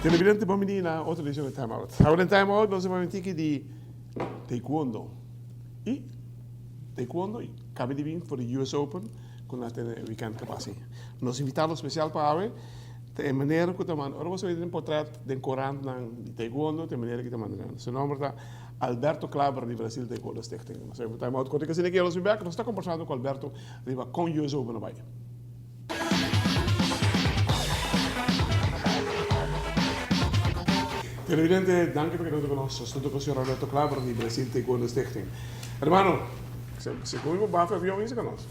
Televidente bon bini na otro edicion di Time Out. Awe den Time Out nos a papia un tiki di taekwondo y taekwondo y cabe di bin for di US Open cu na tene e weekend cu pasa. Nos invitado special pa awe ta e meneer cu ta manda, ora bo sa den portret den corantnan di taekwondo ta e meneer cu ta manda nan. Su nomber ta Alberto Klaber di Brasil Taekwondo Stichting. Nos a invita Time Out cortico asina ki nos bin bek, nos ta combersando cu Alberto riba con US Open a bay. Televidente, danki pa keda huntu ku nos. Nos ta huntu ku señor Alberto Klaber di Brasil Taekwondo Stichting. Hermano, segun bo bafe avion isa ku nos.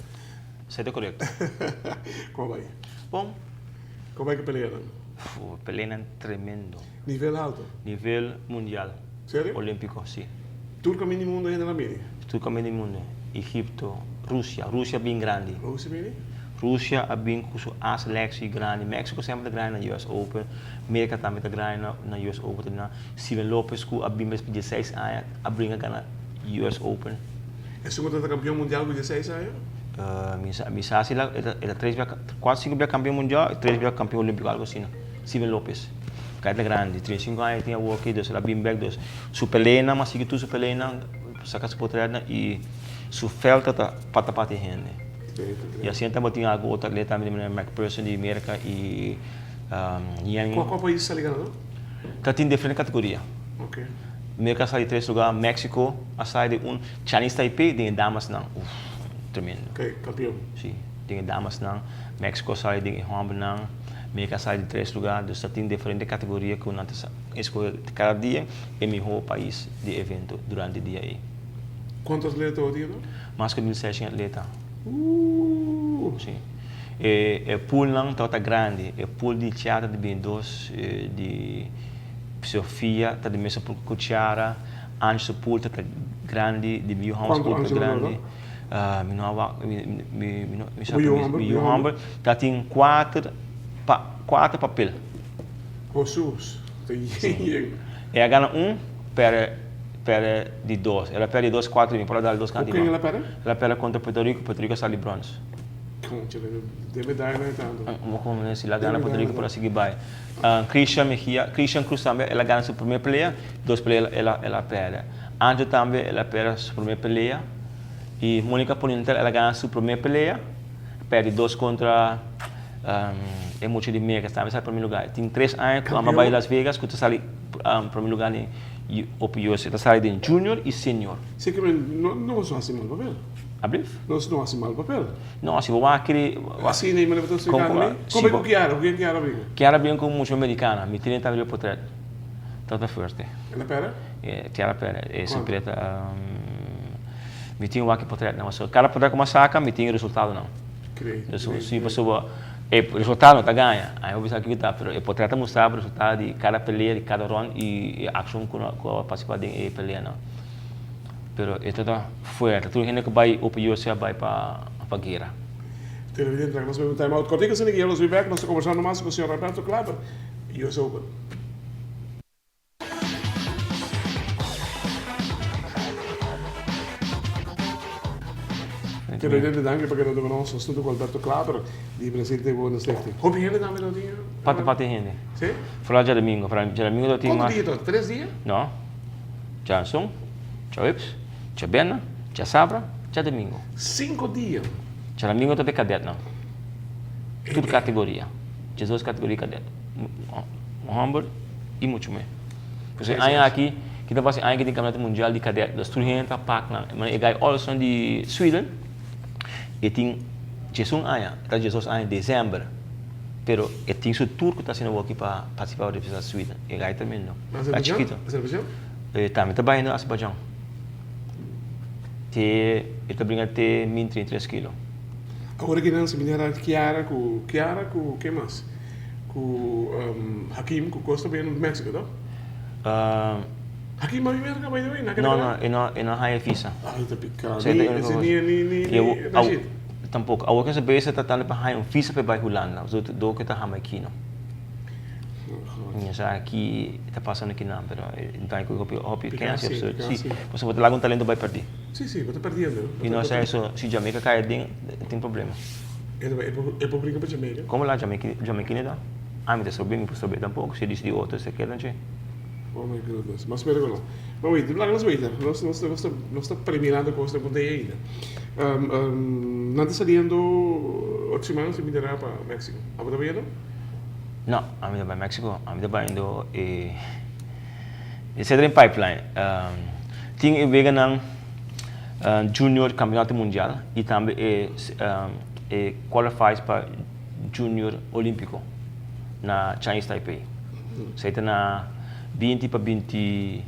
Esei ta korekto. Kon bai? Bon. Kon bai ku peleanan? Fu, peleanan tremendo. Nivel alto? Nivel mundial. Serio? Olímpiko, si. Tur kaminda di mundo hende la bini? Tur kaminda di mundo. Egipto, Rusia. Rusia bin grandi. Rusia bini? Rusia a bin ku su A selectie grandi. Mexico semper ta grandi na US Open. Merca tambe ta grandi na US Open. Steven Lopez ku a bin bes pa dieseis aña a bringa gana US Open. Esun ku ta kampion mundial ku dieseis aña? Mi sa mi sa si el ta tres bia kuater sinku bia kampion mundial i tres bia kampion olimpiko algu asina. Steven Lopez. Kai ta grandi, 35 aña e tin awor aki, dus el a bin bek dus su peleanan mas sigui tur su peleanan saka su potretnan i su vèlt ta pata pata e hende. I asina tabatin algun otro atleta tambe di manera McPherson di Merka i Yang. Kua pais sali ganador? Ta tin diferente kategoria. Merka a sali tres lugar, Mexico a sali di un, Chinese Taipei den e damasnan, uf, tremendo. Kampion. Si, den e damasnan, Mexico a sali den e hòmbernan. Merka sali di tres lugar, dus ta tin diferente kategoria ku nan ta eskohe kada dia e mihó pais di evento durante e dia ei. Kuantu atleta tabatin anto? Mas ku 1600 atleta. Uuh! Si. E e poolnan tabata grandi, e pool di Chiara ta di bini dos, di Sofia ta di mesun pool ku Chiara, Ange su pool tabata grandi, di mi yu hòmber su pool tabata grandi. Mi no a wak, mi mi mi no mi sa mi yu hòmber ta tin kuater pa kuater papel. Hosus, ta yen yen. E a gana un, pèrdè pèrdè di dos. El a pèrdè di dos kuater mi por a dal dos kanti Ku ken el a pèrdè? El a pèrdè kontra Puerto Rico, Puerto Rico a sali bròns. Konchale, den medaya no e tantu. Bo komo si el a gana Puerto Rico por a sigui bai. Christian Mejia, Christian Cruz tambe el a gana su promé pelea, dos pelea el a el a pèrdè. Anjo tambe el a pèrdè su promé pelea. Y Monica Ponientel el a gana su prome pelea, perdi dos contra e mucha di Merca, tambe sali prome lugar. Tin tres aña cu amba bay Las Vegas cu ta sali prome lugar den Open USA, ta sali den junior y senior. Si ke men no nos no hasi mal papel. Ablief? Nos no hasi mal papel. No, si bo wak kere. Asina y manera bo ta splica mi? Como cu Kiara? Cu ken Kiara brinca? Kiara brinca cu un mucha americana, mi tene tambe potret. Tata fuerte. El a pera? Kiara pera. E su preta. Mi tin wak e potretnan pasobra kada potret ku mi a saka mi tin e resultadonan. Dus si pasobra e resultado no ta gaña, ami por bisa kiko ta, pero e potret ta mustra bo resultado di kada pelea, di kada rond i e akshon ku a partisipa den e peleanan. Pero e ta ta fuerte, tur hende ku bai Open UFC a bai pa pa guera. Televidente, nos bai un time out kòrtiku asina ki ya nos bin bèk, nos ta kombersando mas ku señor Alberto Klaber, US Open. Televidente danki pa keda ku nos. Nos ta ku Alberto Klaber di Brasil Taekwondo Stichting. Hopi hende tambe lo tin? Pati pati hende. Si? Vooral djadomingo. Vooral djadomingo lo tin mas. Kuantu dia ta? Tres dia? No. Djason, djaweps, djaberna, djasabra, djadomingo. Sinku dia. Djadomingo ta di kadetnan. Tur kategoria. Djesdos kategoria kadet. Homber i muchu me. Pasobra e aña aki, ki ta pasa e aña aki tin campeonato mundial di cadet, dus tur hende ta pak nan. E guy Olsson di Sweden, e tin diesun aña, e ta diesdos aña december, pero e tin su tur ku ta haciendo awor aki pa participa pa representa Sweden. E guy tremendo. Ta chikito. E tambe ta bayendo Azerbaijan. Te, e ta bringa te min 33 kilo. Awor aki nan si bini Kiara ku, Kiara ku ke mas? Ku Hakim ku kos ta bini Mexico to? Hakim a bin Merca by the way? No no e no e no haya visa. Ay ta pica. Ni ni ni ni Rashid. Tampoko. Awor ku nos a bezig ta tratando pa haña un visa pa e bai Hulanda, pasobra dor ku e ta hamaikino. Mi no sa ki ta pasando kinan, pero mi ta haña ku hopi hopi kens i absurd. Si, pasobra bo ta laga un talento bai pèrdí. Si, si, bo ta pèrdiendo. I no sa eso, si Jamaica kai aden, tin problema. E por bringa pa Jamaica? Komo la Jamaikino ta? Ami ta sobe, mi por sobe tampoko. Si e disidí otro, se keda dje. Oh my goodness, mas spera ku no. Ma wait, laga nos wait, nos nos nos ta nos ta premirando kosnan ku ta ei ainda. Nan ta saliendo otro siman si mi ta pa Mexico. Abo ta bayendo? No, ami ta bai Mexico. Ami ta bayendo e e seta den pipeline. Tin e weganan junior campeonato mundial y tambe e e qualifies pa junior olimpico na Chinese Taipei. Esei ta na 20 pa 24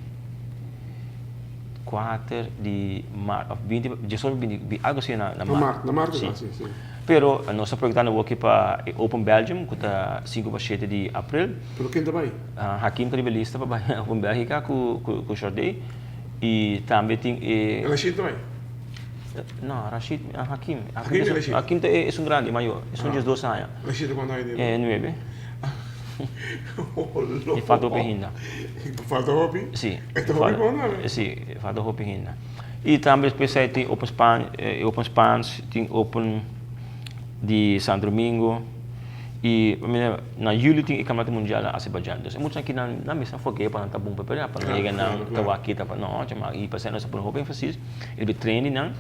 di maart of 20 pa 18 pa 20 algo asina na na maart. Na maart si. Si, si. Pero nos ta proyectando awoki pa e Open Belgium cu ta 5 pa 7 di april. Pero ken ta bay? Hakim ta riba e lista pa bay Open Belgica cu cu Jordé y tambe tin e Rashid ta bay? No, Rashid, Hakim. Hakim y Rashid? Hakim ta esun grandi, mayor. Esun 12 aña. Rashid ta cuanto aña tiene? 9. E falta hopi hinda. Falta hopi? Si. E ta hopi bon tambe? Si, e falta hopi hinda. Y tambe despues ai tin Open Span, Open Spans, tin Open di Santo Domingo. Y na juli tin e Campeonato Mundial na Azerbaijan. Dus e muchanan aki nan nan mester fogueo pa nan ta bon prepará, pa nan yega nan ta wak kita pa no, chama. Y pasei nos a pone hopi énfasis riba e training nan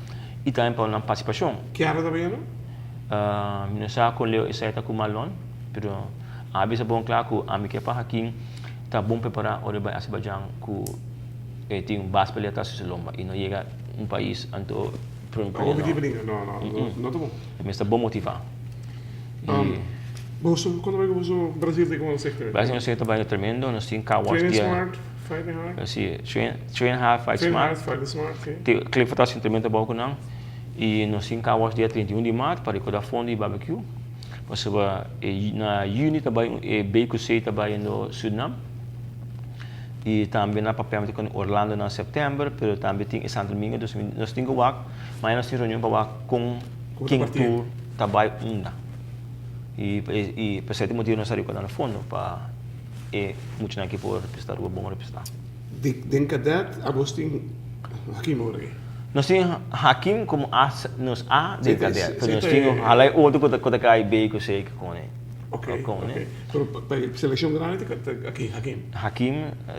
y tambe pa nan partisipashon. Kiara ta bayendo? Mi no sa kon leu esei ta ku Marlon. Pero a bisa bon kla ku ami ke pa Hakim ta bon prepará ora e bai Azerbaijan ku e tin un bas pelea tras di su lomba i no yega un pais anto prome pelea no. Bringa no no no ta bon. E mester bon motivá. I Boso kuando bai ku boso Brasil ta komo sektor? Brasil nos sektor bai tremendo nos tin car wash Train dia. smart, fighting hard. Si train train hard fight Train smart. hard fight smart si. Clifford ta hasi un tremendo trabou ku nan i nos tin car wash dia 31 di mart pa rekoda fondo di barbecue. Pasobra e na juni ta bai e BQC ta bai no Surinam y tambe na papiamento con Orlando na september pero tambe tin e Santo Domingo dus nos tin cu wak mañana nos tin reunion pa wak con ken tur ta bai unda y y pa cierto motibo nos ta recorda na fondo pa e muchanan aki por representa Aruba bon representa. Den cadet abos tin Hakim ora ei? Nos tin Hakim como A, nos A den cadet, pero nos tin ojalá e otro cu ta cay B cu C cu con e. Ok, ok. Pero pa e seleccion grandi ta aki Hakim? Hakim,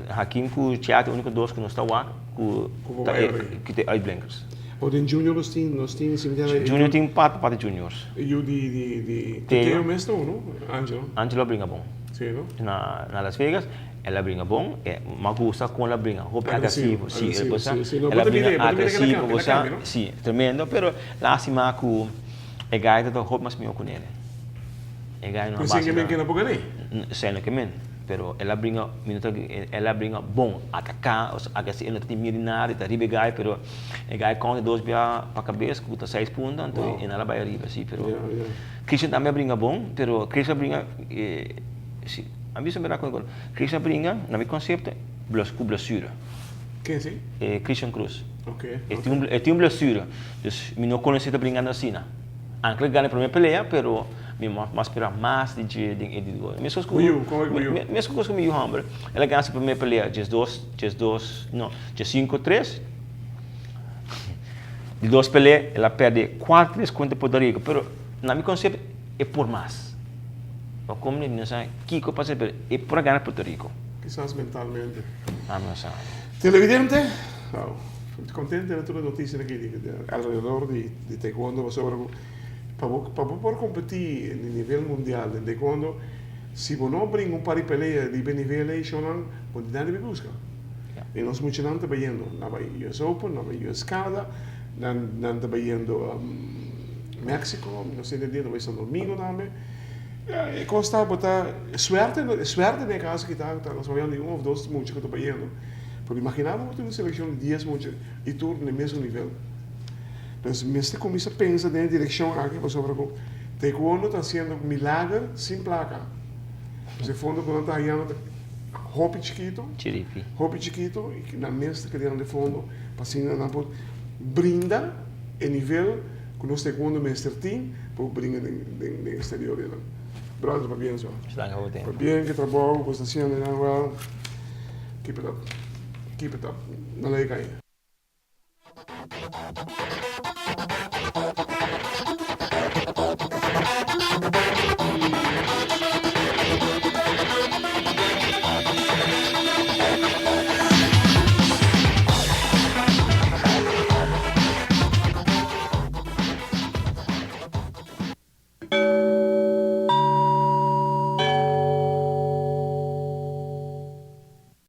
Hakim cu Chiati e unico dos cu nos ta wak cu ta e, cu ta e uitblinkers. O den junior nos tin, nos tin si mi ta. Junior tin parti parti juniors. E yu di di di Teo mes ta uno, Angelo. Angelo a bringa bon. Si no? Na na Las Vegas. El a bringa bon, e m'a gusta kon el a bringa, hopi agresivo, si, el bo sa, el a bringa agresivo, bo sa, si, tremendo, pero lastima ku e guy ta hopi mas mihó ku nel. E guy no a basa na, esei no ke men, pero el a bringa, mi no ta, el a bringa bon, ataká, agresivo, e no ta tin miedu di nada, e ta riba e guy, pero e guy konta dos bia pa kabes ku ta seis punta, anto e nal a bai ariba, si, pero Christian tambe a bringa bon, pero Christian a bringa, si. A bisa mira con con Christian bringa na mi concepto bles cu blessure. Ken si? E Christian Cruz. Ok. E tin un e tin un blessure. Dus mi no conoce ta bringando asina. Aunke el gana e primer pelea pero mi mas spera mas di dje den e di dos. Mescos cu Mi yu, con mi yu? Mescos cu mi yu homber. El a gana su primer pelea 12, 12, no, 15 tres. Di dos pelea el a perde cuatro tres contra Puerto Rico pero na mi concepto e por mas. No como ni no sa kico pasa pero e por a gana Puerto Rico. Kisas mentalmente. Ami no sa. Televidente, wow, mi ta contento na tur e noticia aki di alrededor di di taekwondo pasobra cu pa bo pa bo por competi na nivel mundial den taekwondo si bo no bringa un par di pelea riba e nivel ey shownan bo no tin nada di busca. Y nos muchanan ta bayendo nan bay US Open, nan bay US Canada, nan nan ta bayendo Mexico, mi no sa entendí, nan bay Santo Domingo tambe. E kos ta bo ta suerte, e suerte den e kaso aki ta nos pabia di un òf dos mucha ku ta bayendo. Pero imaginá bo tin un selekshon di dies mucha i tur na e mesun nivel. Entonces mester kuminsá pensa den e direkshon aki pasobra ku taekwondo ta hasiendo milager sin plaka. Pues e fondo ku nan ta hayando ta hopi chikito, hopi chikito i nan mes ta kreando e fondo pa asina nan por brinda e nivel. Ku nos taekwondo mester tin pa bo bringa den den exterior einan. Brother, pabien so. Danki pa bo tempo. Pabien ke trabou ku bo sta hasiendo einan, well, keep it up. Keep it up. No laga e kai.